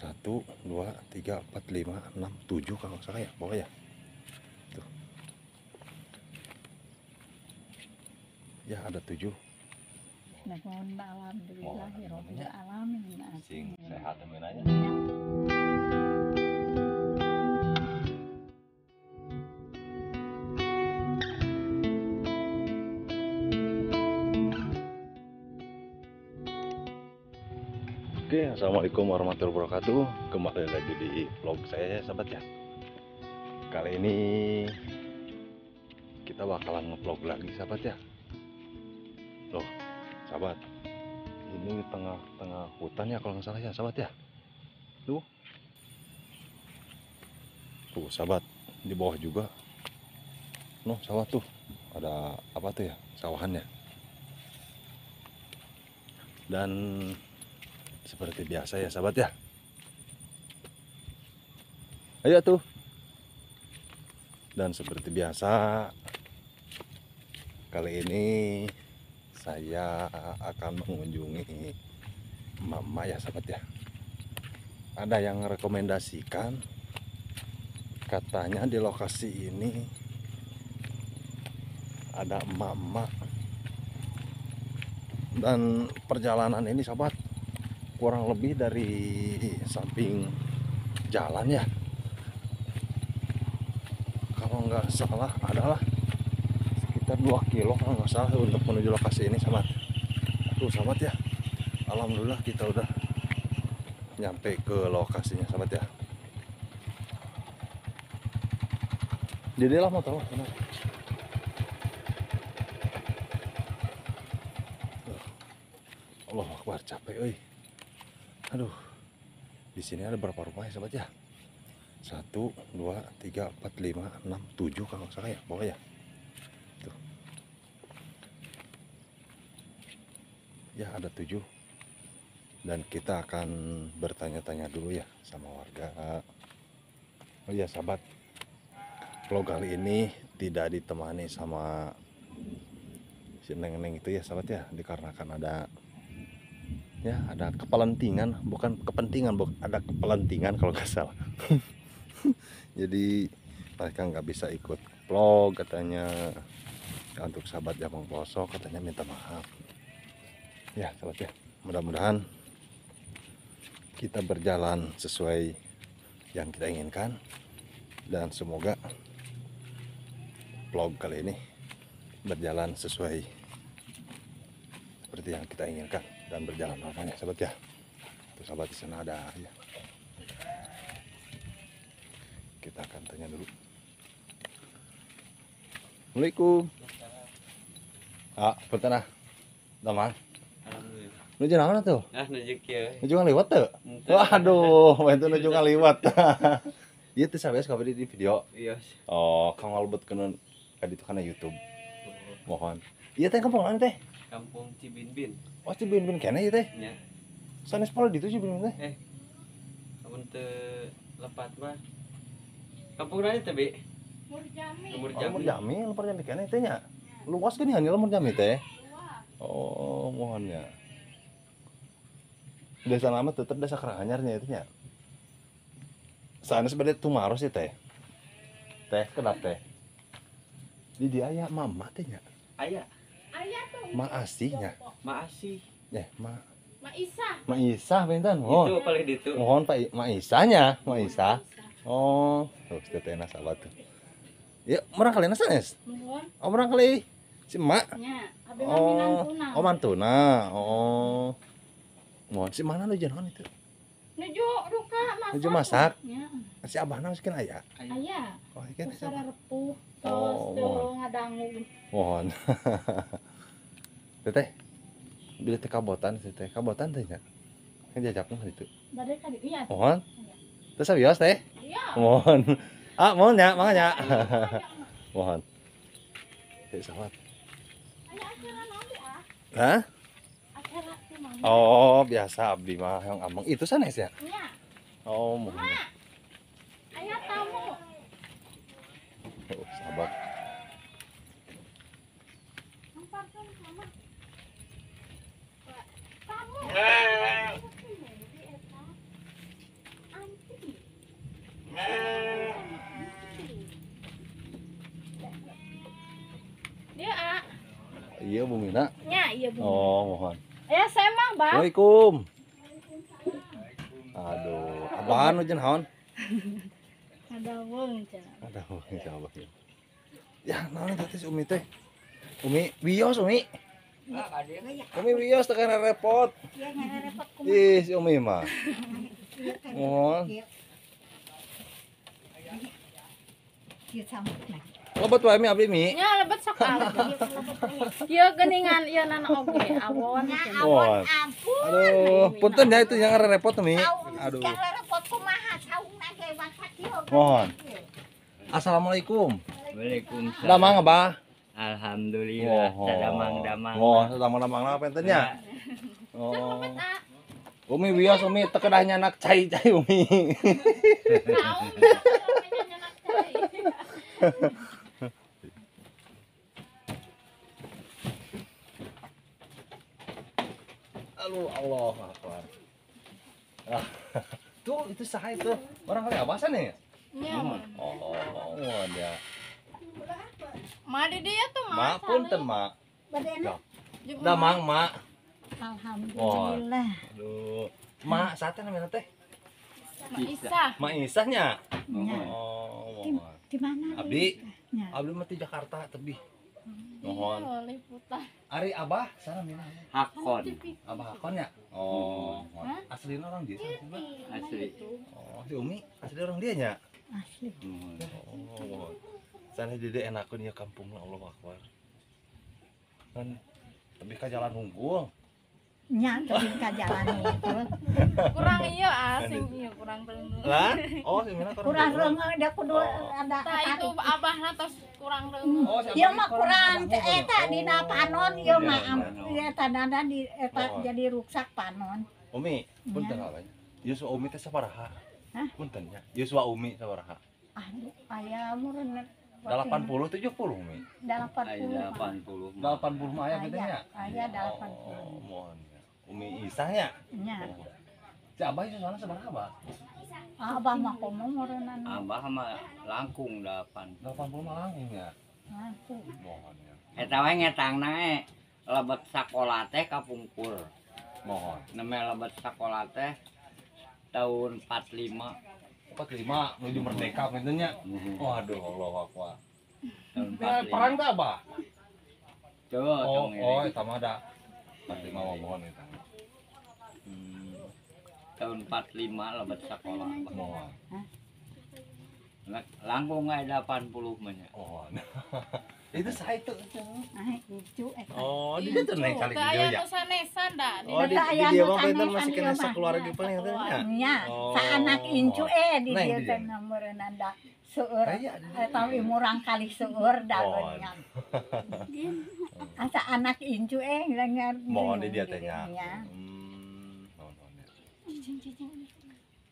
1, 2, 3, 4, 5, 6, 7 kalau nggak salah ya, bawah ya. Tuh. Ya ada 7. Sing sehat aja. Oke, assalamualaikum warahmatullahi wabarakatuh. Kembali lagi di vlog saya ya sahabat ya. Kali ini kita bakalan ngevlog lagi sahabat ya. Loh, sahabat, ini tengah-tengah hutan ya kalau nggak salah ya sahabat ya. Tuh, tuh sahabat, di bawah juga. Noh, sahabat tuh ada apa tuh ya, sawahannya. Dan seperti biasa ya sahabat ya. Ayo tuh. Dan seperti biasa kali ini saya akan mengunjungi mama ya sahabat ya. Ada yang rekomendasikan, katanya di lokasi ini ada emak-emak. Dan perjalanan ini sahabat kurang lebih dari samping jalan ya, kalau nggak salah adalah sekitar 2 kilo kalau nggak salah untuk menuju lokasi ini sahabat. Tuh sahabat ya, alhamdulillah kita udah nyampe ke lokasinya sahabat ya. Jadilah motor lah. Allah Akbar, capek oi. Aduh, di sini ada berapa rumah ya sahabat ya? 1, 2, 3, 4, 5, 6, 7 kalau nggak salah ya, bawah ya. Tuh. Ya ada 7. Dan kita akan bertanya-tanya dulu ya sama warga. Oh iya sahabat, vlog kali ini tidak ditemani sama si neng-neng itu ya sahabat ya, dikarenakan ada ya ada kepelentingan, bukan kepentingan, ada kepelentingan kalau nggak salah. Jadi mereka nggak bisa ikut vlog katanya. Ya, untuk sahabat Jabang Pelosok katanya minta maaf ya sahabat ya. Mudah-mudahan kita berjalan sesuai yang kita inginkan dan semoga vlog kali ini berjalan sesuai seperti yang kita inginkan dan berjalan normalnya sahabat ya. Tuh sahabat di sana ada ya. Kita akan tanya dulu. Assalamualaikum. Ah, punten ah. Damang. Alhamdulillah. Nuju naon tuh? Ah, nuju kieu. Nuju ngaliwat teu? Waduh, main tuh nuju ngaliwat. Ieu teh sabeus kabeh di video. Iya. Oh, kang ngalebetkeun ka ditu kana YouTube. Mohon. Ieu teh kampung mana teh? Kampung Cibinbin. Oh, Cibinbin kene ieu teh? Nya. Sanes pola ditu Cibinbin teh? Amun teu lepat mah. Kampung mana teh, Bi? Murjami. Oh, Murjami, Murjami kene teh nya. Luas gini hanya Murjami teh. Oh, mohon ya. Desa lama tetep desa Karanganyarnya itu nya. Sanes bade tumaros ya teh. Teh kedap teh. Di dia aya mama teh nya. Aya. Aya tuh. Ma asihnya. Ma asih. Eh, Ma Ma Isah. Ma Isah benten. Oh. Itu paling ditu. Mohon Pak Ma Isahnya, Ma Isah. Oh, tuh tetehna sahabat tuh. Ya, merang kali sanes? Mohon. Oh, merang kali si emak. Nya, abi mah minantuna. Oh, mantuna. Oh. Mohon si mana nu naon itu? Nuju duka masak. Nuju masak. Nya. Si abahna geus aya. Aya. Oh, ieu kan repuh tos teu ngadangu. Mohon. Teteh. Bila teh kabotan, teteh kabotan teh nya. Kan jajapna ditu. Bade ka ditu nya. Mohon. Terus sabios teh? Iya. Mohon. Ah, mohon ya, mangga nya. Mohon. Teh sahabat. Aya acara naon ah? Hah? Acara kumaha? Oh, biasa abdi mah yang ameng itu sanes ya? Iya. Oh, mohon. Aya tamu. Oh, sahabat. Tamu. Iya bumina. Nya iya bumi. Oh, mohon. Ya semang, Bang. Assalamualaikum. Aduh, abahan hujan haon? Ada wong cenah. Ada wong coba. Ya, naon teh si Umi teh? Umi, wios Umi. Umi wios teh kana repot. Iya, repot kumaha. Ih, si Umi mah. Mohon. Ieu sambutna. Lebet wae mi abdi mi. Nya lebet sok abdi. Ieu geuningan ieu nana oge awon. Mohon. Ampun. Aduh, punten ya itu yang repot Mi. Aduh. Repot kumaha saungna ge bangsa kieu. Mohon. Assalamualaikum. Waalaikumsalam. Damang Abah. Alhamdulillah, sadamang-damang. Oh, sadamang-damang lah penten nya. Oh. Umi wios Umi teu kedah nyanak cai-cai Umi. Saung. Nyanak cai. Aduh, Allah akbar. Ah, tuh itu saha itu? Orang kali abasan ya? Nya. Oh, ya. Ma di dieu tuh Ma, ma. punten, Ma. Badena. Damang, Ma. Alhamdulillah. Aduh. Ma, saha teh namanya teh? Ma Isah. Ma Isahnya. Nya. Oh, mohon. Di mana? Abdi, Nya. abdi mah di Jakarta tebih. Mohon. Iya, liputan. Ari Abah sana mina. Hakon Abah Hakon ya? Oh, mohon. Aslina orang dia sana sih, Bah? asli. Oh, si Umi asli orang dia nya. Asli. Mohon. Oh, mohon. Sana jadi enakeun ya kampungna Allah akbar. Kan tebih ka jalan hungkul. Nya teuing ka jalan itu. Kurang ieu asing ieu kurang reungeuh. Lah, oh si Mina Kurang reungeuh da kudu ada Tah itu abahna tos kurang reungeuh. Oh, si Ieu Abah mah kurang ada hungkul. eta dina panon ieu mah Iya, ieu eta di eta Oh. jadi ruksak panon. Umi, punten abahnya. Yuswa Umi teh sabaraha? Hah? Punten nya. Yuswa Umi sabaraha? Aduh, aya meureun 80 70 Umi. 80. 80. 80 mah aya kitu nya. Aya 80. Oh, mohon ya. Umi Isahnya. Nya. Oh. Si Abah yuswana sabaraha, Abah? Abah mah komo meureunnan. Abah mah langkung 8. 80 mah langkung ya. Langkung. Mohon ya. Eta we ngetangna e lebet sakola teh kapungkur. Mohon. Neme lebet sakola teh tahun 45. 45 menuju merdeka kitu nya. Waduh, Allah akbar. Tahun Eh, 45. perang teh Abah? Tuh, Oh, tong oh, iring. eta mah da 45 mah mohon eta. Tahun 45 lebet sakola. Abah. Mohon. Langkung aya 80 mah nya. Mohon. Itu saya itu. Ah, incu eta. Oh, di dieu teh neng kali Teu di aya dieu ya. nu sanesan da. Di Oh, di Teu aya di dieu nu mah benten sanesan masih ieu kena mah. sakeluarga paling teh nya. Nya, Oh. saanak incu di Neng dieu di teh dieu. meureunnan da seueur Aya di dieu. eta murang kali seueur da Oh. geuningan. Asa anak incu lengar. Mohon di dieu teh nya. Nya. Mohon mohon ya.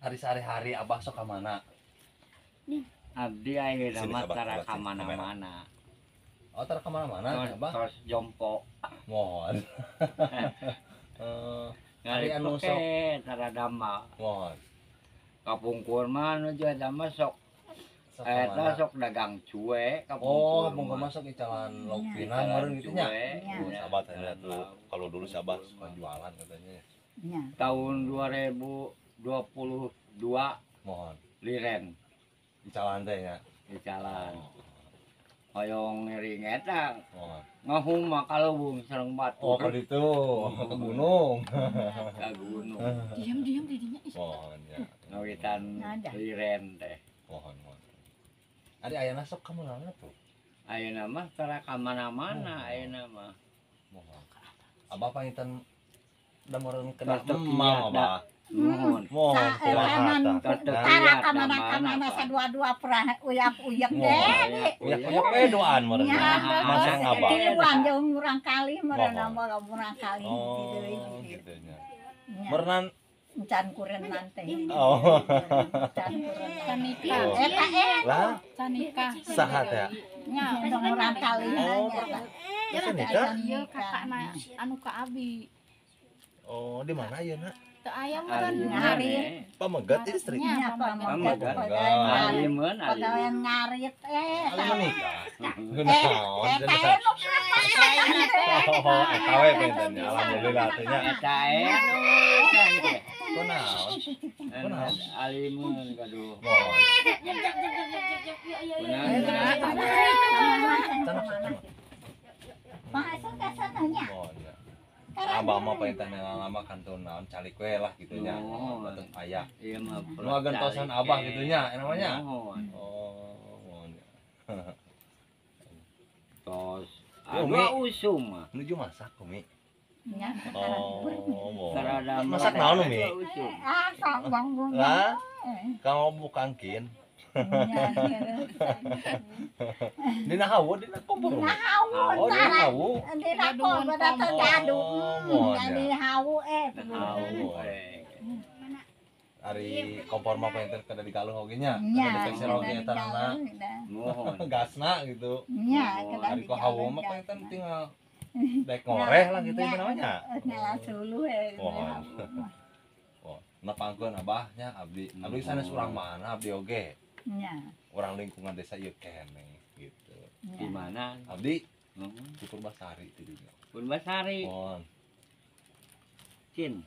Hari sehari-hari Abah sok ka mana? Abdi ayeuna Sini, mah sahabat, tara sahabat, ka sini, mana-mana. Oh, tara ka mana-mana Tos, Abah? tos jompo. Mohon. Eh, Ari anu Ngaripok sok. tara damel. Mohon. Kapungkur mah nu eta mah sok Sok ka eta mana? sok dagang cuek Oh, kapungkur. kapungkur mah sok icalan lauk Nya. pinang meureun gitu nya. Nya. Oh, sahabat ada tuh. Kalau dulu sahabat suka jualan katanya. Nya. Tahun 2022 Mohon. liren Icalan teh nya. di jalan. Hoyong ngiring eta Mohon. ngahung mah kaleuweung sareng batu. Oh, kalau itu ke gunung. Ka gunung. Diam-diam di dinya. Ih, Mohon ya. Ngawitan Ada. liren teh. Mohon, mohon. Ari ayana sok ka mana tuh? Ayeuna mah tara ka mana-mana ayeuna mah. Mohon. Abah pangitan da meureun kena Tetep emam iya, Abah. Nuhun. Mohon Sa- kumaha kanan. tah. Tetep Tara iya, ka mana ka damana, mana Pak. sadua-dua pernah uyak-uyak Mohon. deh. Uyak-uyak we doaan meureun. Nya, Masang Abah. Tiluan jeung murang kali meureun Mohon. mah murang kali Oh, gitu nya. Nya. Meureunan Encan kurenan teh. Oh. Encan kurenan. Can nikah. Oh. Eta Lah, Can nikah. saha teh? Nya. murang kali Oh, nya. Masa nikah? Ieu kakakna anu ka abi. Oh, di mana ayeuna? Teu aya meureun Ngarit. Pamegat istri. Nya pamegat. Alimeun Pagawean ngarit Ali menikah. Eh, Kunaon? eta nu Oh, eta we punten nya. Alhamdulillah teh nya. Eta Kunaon? Kunaon? Alimeun gaduh. Mohon. Masuk ka sana nya. Mohon ya. Abah mah pengen lama kantun naon calik we lah gitu nya. Oh. Batun aya. Iya mah. Nu agentosan abah gitu nya namanya. Mohon. Oh, mohon. Tos. Ya, Umi. Anu usum mah. Nuju masak Umi. Nya. Oh, mohon. Sarada Masak naon Umi? Usum. Ah, kang Lah, kamu bukan kin. Dina hawu, dina kompor. Umi. Dina hawu, Oh, dina hawu. Dina kompor da gaduh. Oh, mohon ya. Jadi hawu Hawu. Ari kompor mah pengen kada digaluh oge nya. Nya. Kada dipeser oge eta na. Mohon. Gasna gitu. Nya, kada Ari ko hawu mah pengen tinggal dek ngoreh lah gitu itu namanya. Nyala suluh Mohon. Oh, nepangkeun abahnya abdi. Abdi sanes urang mana abdi oge. Nya. Orang lingkungan desa ieu keneh gitu. Di mana? Abdi Heeh. di Purbasari ti dinya. Purbasari. Mohon. Cin.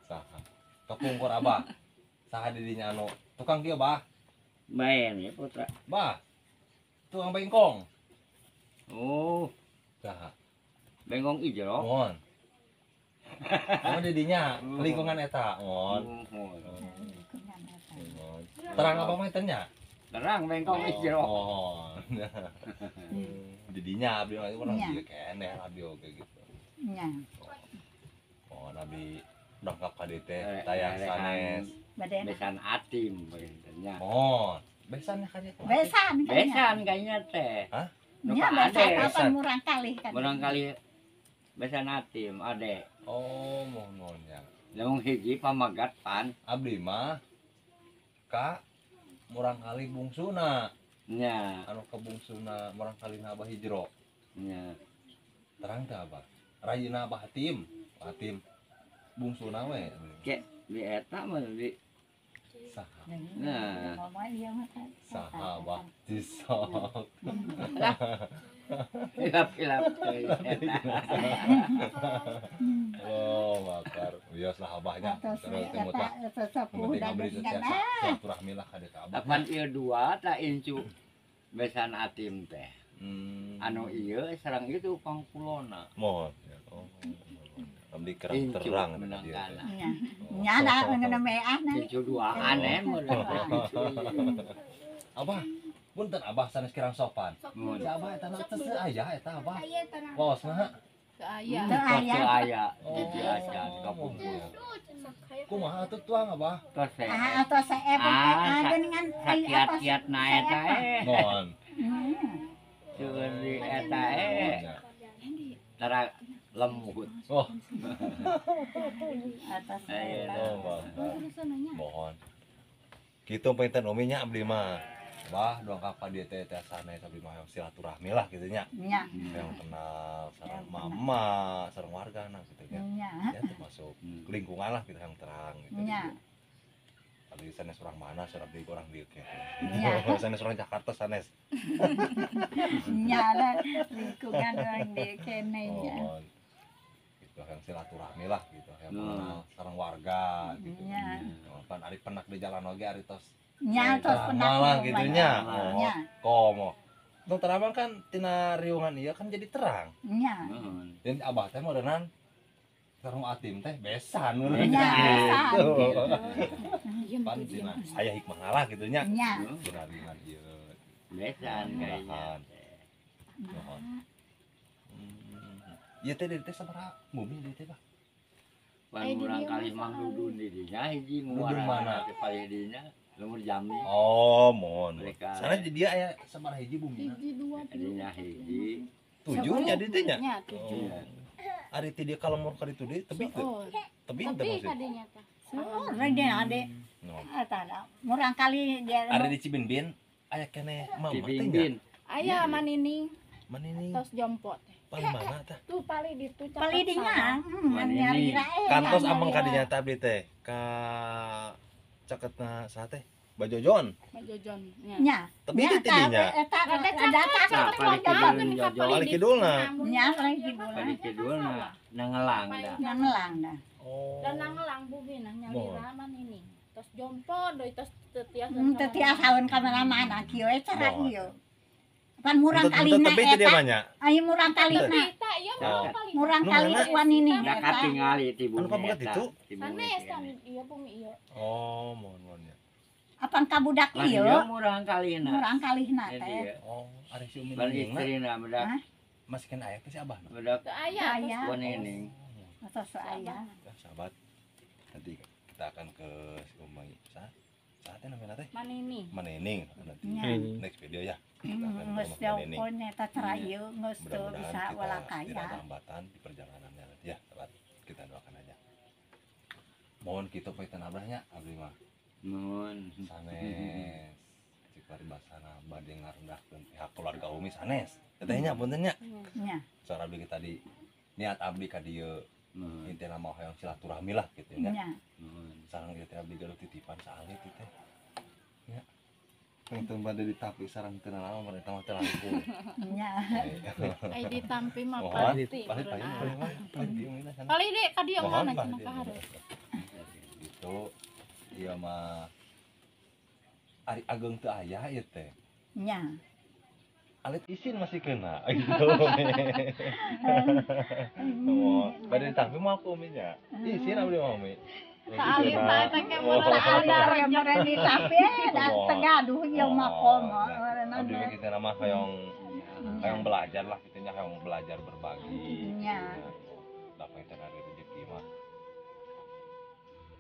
Saha? Kapungkur abah. Saha di dinya anu tukang kieu bah. Bae nih putra. Bah. Tukang bengkong. Oh, Saha? bengkong ijo. Mohon. Anu di dinya lingkungan eta, mohon. Mohon. Mohon. Terang apa mah teh nya? Terang bengkong ijo. Mohon. Didinya abdi mah urang Nya. dieu keneh abdi oge gitu. Nya. Oh, abdi dongkap ka dieu teh tayang sanes. Bade Besan atim begitu. Mohon. Besan ka dieu. besan. Besan kayaknya teh. Hah? Nu Nya ka besan ade. apa Besan. murang kali kan. Barangkali besan atim ade. Oh, mohon mohon ya. Lamun hiji pamagat pan. Abdi mah ka murang kali bungsuna, Nya, anu ka bungsuna murang kali na Abah Hijro. nya. Terang teh Abah. Rayina Abah Hatim. Hatim bungsuna we. Di eta mah di Saha? Nah. Saha Abah Cisok. Pilap-pilap teh eta. Oh, bakar. Bios lah abahnya. Atos Terus timut lah. eta sesepuh Penting da abdi geuningan. silaturahmi lah ka dieu ka abah. Tapan ieu dua ta incu besan atim teh. Hmm. Anu ieu sareng ieu tukang kulona. Mohon. Oh. Abdi kerang Incu terang ka menang dieu teh. kana. Nya. Nya da ngeuna meah na. Incu duaan eh mun. Abah, punten abah sanes kirang sopan. Mun. Si abah eta na teu aya eta abah. Waosna. Teu aya. Teu aya. Teu aya. Oh. Di acan kapungkur. Kumaha atuh tuang abah? Tos eh. Ah, atos seep Ah, geuningan Sakiat-kiat na eta eh. Mohon. Seueur di eta eh. Tara lembut. Oh, Atos Eh, oh, mantap. Mohon. Kitu pengen umi nya abdi mah. Bah, dongkap ka dieu teh teh sanes abdi mah silaturahmi lah gitu nya. Nya. Yang kenal sareng mama, sareng warga nah gitu nya. Nya. Ya termasuk lingkungan lah gitu yang terang gitu. Nya. Abdi sanes orang mana, sanes abdi orang dieu ke. Nya. Sanes orang Jakarta sanes. Nya lah lingkungan orang di kene nya. Mohon. Gitu yang silaturahmi lah gitu, yang Hmm. kenal sareng warga gitu. Nya. Pan ari penak di jalan oge ari tos Nya tos Terang lah gitu nya. Nya. Komo. Tong terang kan tina riungan ieu kan jadi terang. Nya. Mohon. Dan abah teh meureunnan sareng atim teh besan meureun. Nya, besan. Gitu. Diem Pan tuh, diem. tina aya hikmah lah gitu nya. Nya. Tina riungan ieu. Besan kayaknya. Mudahan. Mohon. Ieu teh dari teh sabaraha bumi di teh, Bah? Pan murang kali mang dudun di dinya hiji Dudun mana? nguara teh palih dinya lemur jami. Oh, mohon. Mereka. Sana di dia aya sabaraha hiji bumi? Hiji, dua, tilu, Dinya empat, lima. hiji. Tujuh jadi teh nya. Nya, tujuh. Oh. Ari ti dia kalau mau ka ditu deui tebi teu? Oh, Tebi teu tapi maksud. kadinya teh. Oh, rede ade. No. Eta da. Murang kali dia Ari di Cibinbin aya keneh mama teh nya. Cibinbin. Aya manining Manining tos jompo teh. Paling mana tah? Tuh paling ditu caket. Paling dinya. Nyari rae. Kantos ameng ka dinya teh abdi teh ka caketna saha teh? Bajojon. Bajojon nya. Tapi di dinya. Eta ada paling kidulna. Nya paling kidulna. Paling kidulna nangelang da. Nangelang da. Oh. Dan nangelang bumi nah nyalira ini. Tos jompo deui tos teu tiasa. Teu tiasa ka mana-mana kieu we cara ieu. Pan murang kalina eta. Ai murang kalina. Murang kali wanini. Da katingali ti bumi. Anu pameget itu? Sanes ieu bumi ieu. Oh, mohon ya. Apan ka budak ieu? Murang kalina. Murang kalina teh. Oh, ari si Umi istrina budak. Masih kena aya teh si Abah. Budak. Teu aya. Wanining. Atos aya. Sahabat, nanti kita akan ke si Umi. Saha teh namanya teh? Manining. Manining nanti next video ya. Geus jauh eta cara ieu geus teu bisa walakaya. Tidak ada hambatan di perjalanannya nanti ya, sahabat. Kita doakan aja. Mohon kita poe abahnya abdi mah. Mohon sanes. Cik paribasana bade ngarendahkeun pihak keluarga Umi sanes. Teteh nya punten nya. Nya. Soal abdi tadi niat abdi ka dieu intina mah hoyong silaturahmi lah kitu nya. Sareng ieu teh abdi gaduh titipan saalit ieu teh. Nya. Teu bade ditampi sareng teu nanaon mereka mah teu langkung. Nya. Ai ditampi mah pasti. Kali dek ka dieu mana cenah ka hareup. Gitu. Ieu mah ari ageng teu aya ieu teh. Nya. Alit isin masih kena gitu. Oh, bade ditampi mah ku Umi nya. Isin abdi mah Umi. Saalit saat teh murang murang ditampi da tegaduh ieu mah komo. Abdi mah kita mah hoyong belajar lah kitu nya, hoyong belajar berbagi. Nya. Da teh ari rezeki mah.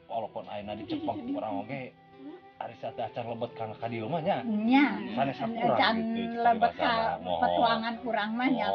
Walaupun ayeuna dicepeng ku urang oge ari saat acan lebet kana ka dieu mah nya. Nya. Sanes urang gitu. Lebet ka petuangan urang mah nya.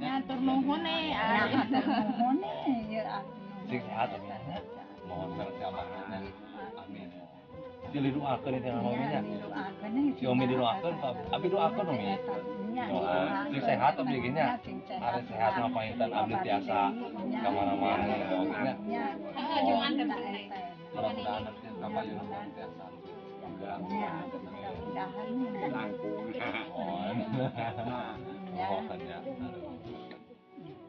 Nyatur nuhun eh. Nyatur nuhun eh. Sing sehat amin. Mohon sareng si abahna. Amin. Didoakeun teh mama nya. Si Umi didoakeun, abi doakeun Umi. Doa sing sehat abdi ge nya. Ari sehat mah panginten abdi tiasa ka mana-mana oge nya. Mudah-mudahan nanti kapayun tiasa juga. Langkung. Mohon ya.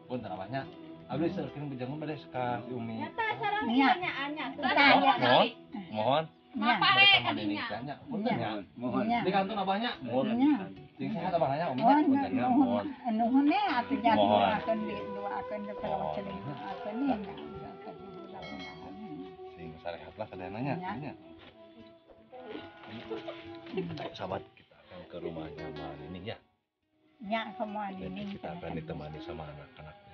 Punten abahnya. Abdi seukeun bejangan bade ka si Umi. Nyata sareng nya anya. Mohon. Mohon. Mapare ka dinya. Punten ya. Mohon. Di kantun abahnya. Mohon. Sing sehat abahnya Umi nya. Punten ya. Mohon. Nuhun we atuh nya doakeun doakeun kalau celing doakeun nya. Sing sarehat lah sadayana nya. Sahabat, kita akan ke rumahnya Mbak Nining ya. Ya, semua Nining. Kita akan ditemani sama anak-anaknya.